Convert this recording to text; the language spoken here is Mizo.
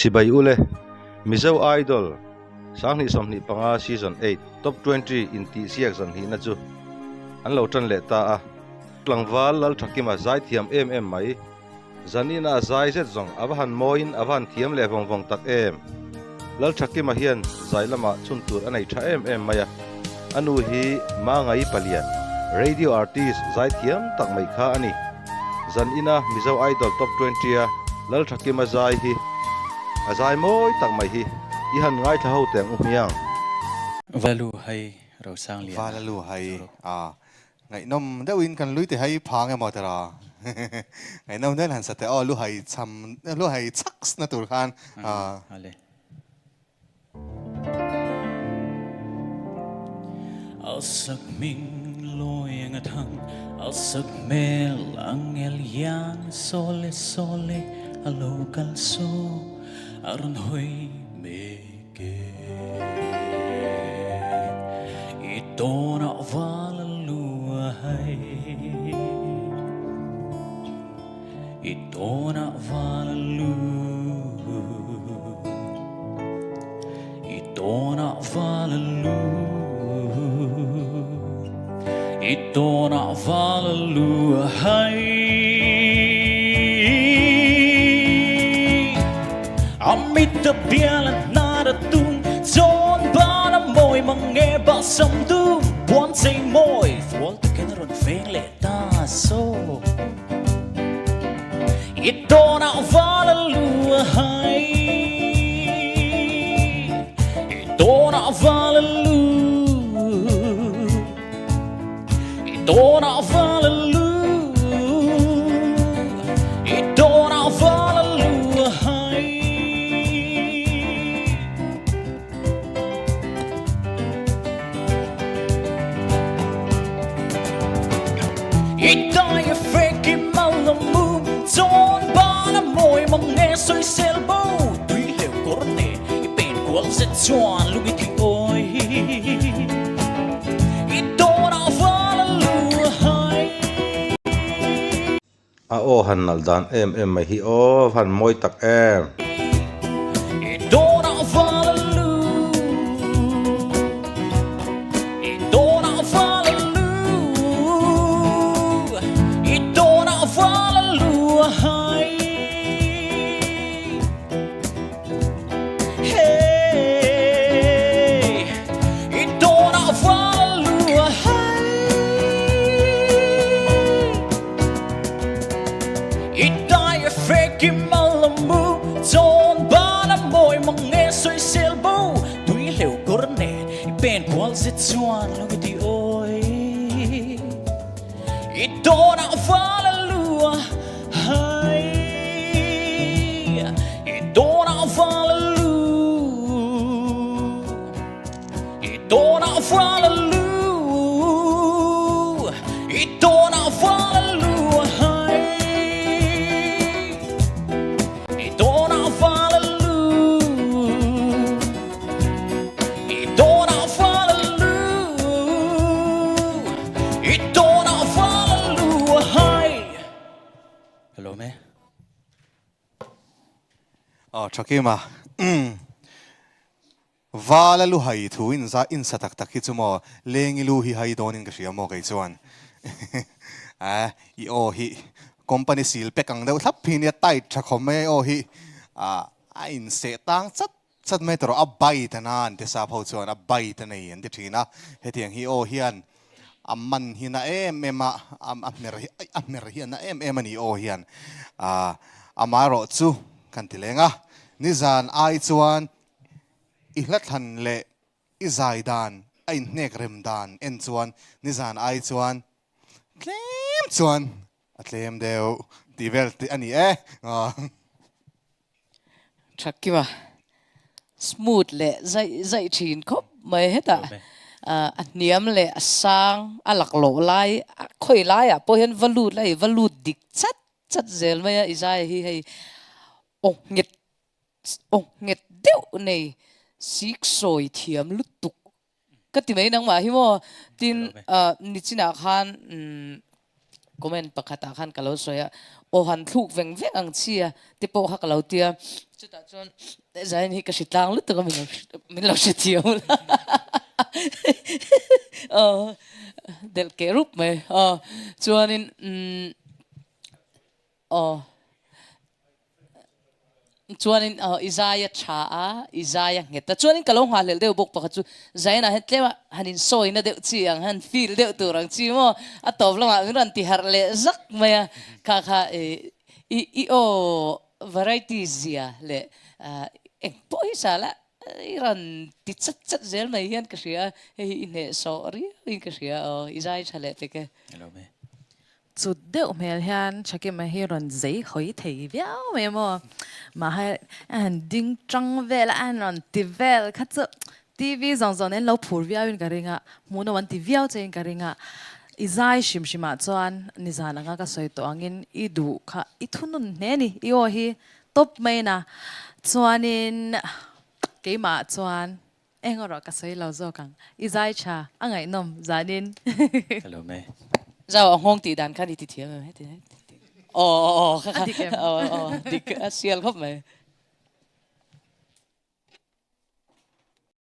Chibai ule, Mizo Idol 2025 Season 8 Top 20 intihsiak zanhnihna chu an lo tan leh ta a. Tlangval Lalthakima zaithiam em em mai. Zanina a zai zet zawng a va han mawiin a va han thiam leh vawng vawng tak em! Lalthakima hian zai lamah chhun tur a nei tha em em mai a, a nu hi Mangai Palian, radio artist zai thiam tak mai kha a ni. Zanina Mizo Idol Top 20 a Lalthakima zai hi a zai mawi tak mai hi i han ngaithla ho teh ang u hmiang. Valalu hai Rosangliana. Valalu hai a. Ngaihnawm deuhin kan lui te hai phang emaw tira ngaihnawm deuhin han sa teh aw lu hai cham lu hai chhaks na tur khan Ale. Al sak hming lawi ang a thang, al sak hmel ang el iang, Sawle sawle a lo kal saw a rawn hawi mek e. I tawnah val a lu a hai, I tawnah val a lu, I tawnah val a lu, I tawnah val a lu a hai. A mit a bial a hnar a tung, Chawn ban a mawi mang e balsam dum, Puan chei mawi fual takin a rawn veng leh ta zawk. I tawnah val a lu a hai, I tawnah val a lu, I tawnah val a lu, I tawnah val a lu a hai. I dai a fake i mal a mu Chawn ban a mawi mang nge sawisel bo Tui hleuh kawr ne i pen kual zet chuan lung i thi awi I dawnah val a lu a hai. A aw han nalh dan em em mai hi aw han mawi tak em. I dai a fek i mal a mu Chawn ban a mawi mang nge sawisel bo Tui hleuh kawr nen i pen kual zet chuan lo i ti awi I dawnah val a lu a hai I dawnah val a lu I dawnah val a lu I dawnah val a lu a hai I dawnah val a lu I dawnah val a lu I dawnah val a lu a hai Hello me. Aw Thakima Vala lu hai thu in za in sa tak tak hi chu maw lengi lu hi hai dawn in ka hria maw kei chuan a i aw hi company sil pek ang deuh thlap hi nia tight tha khawp mai a i aw hi a a in seh tang chat chat mai tawh rawh a bite a na an ti sap ho chuan a bite a nei an ti thin a hetiang hi aw hian a man hi na em em a a hmer hi a hmer hi a na em em a ni aw hian a amaherawh chu kan ti leng a nizan ai chuan I hlathlan leh i zai dan a inhnek rem dan en chuan nizan ai chuan tlem chuan a tlem deuh tih vel tih a ni e. Thakima smooth leh zaih zaih thin khawp mai hetah a hniam leh a sang a laklawh lai khawi laiah pawh hian va lut la i va lut dik chat chat zel mai a i zai hi hei aw nghet Aw nghet deuh nei sik sawi thiam lutuk ka ti mai nangmah hi maw tin nichinah khan. comment pakhatah khan ka lo sawi a, aw han thluk veng veng ang chi a te pawh kha ka lo ti a, chutah chuan Zain hi ka hri tlang lutuk a min lo min lo hre thiam la aw delh keh rup mai aw chuanin umm aw. Chuanin i zai a tha a, i zai a nghet a. Chuanin ka lo nghahhlelh deuh bawk pakhat chu Zaina hian tlema han insawina deuh chi ang, han feel deuh tur ang chi maw? A tawp lamah min rawn ti harh leh zak mai a, kha kha i i aw variety zia leh eng pawh hi sa la i rawn ti chat chat zel mai hian ka hria a, hei hi i hnehsawh riauin ka hria aw, i zai tha leh pek e. Chut deuh hmel hian Thakima hi rawn zei hawi thei viau mai maw? Mahse a han ding tang vel a, a han rawn ti vel kha chu TV zawng zawng nen lo phur viau in ka ring a, hmuhnawm an ti viau che in ka ring a. I zai hrim hrim ah chuan nizan anga ka sawi tawh angin i duh kha i thunun hle ni, i aw hi tawp mai na. Chuanin keimah ah chuan Eng erawh ka sawi lo zawk ang. I zai tha, a ngaihnawm zanin. Hello me. Zau a nghawng tih dan khan i ti thiam em heti heti. Aw aw aw kha kha. A dik em? Aw aw dik a sial khawp mai.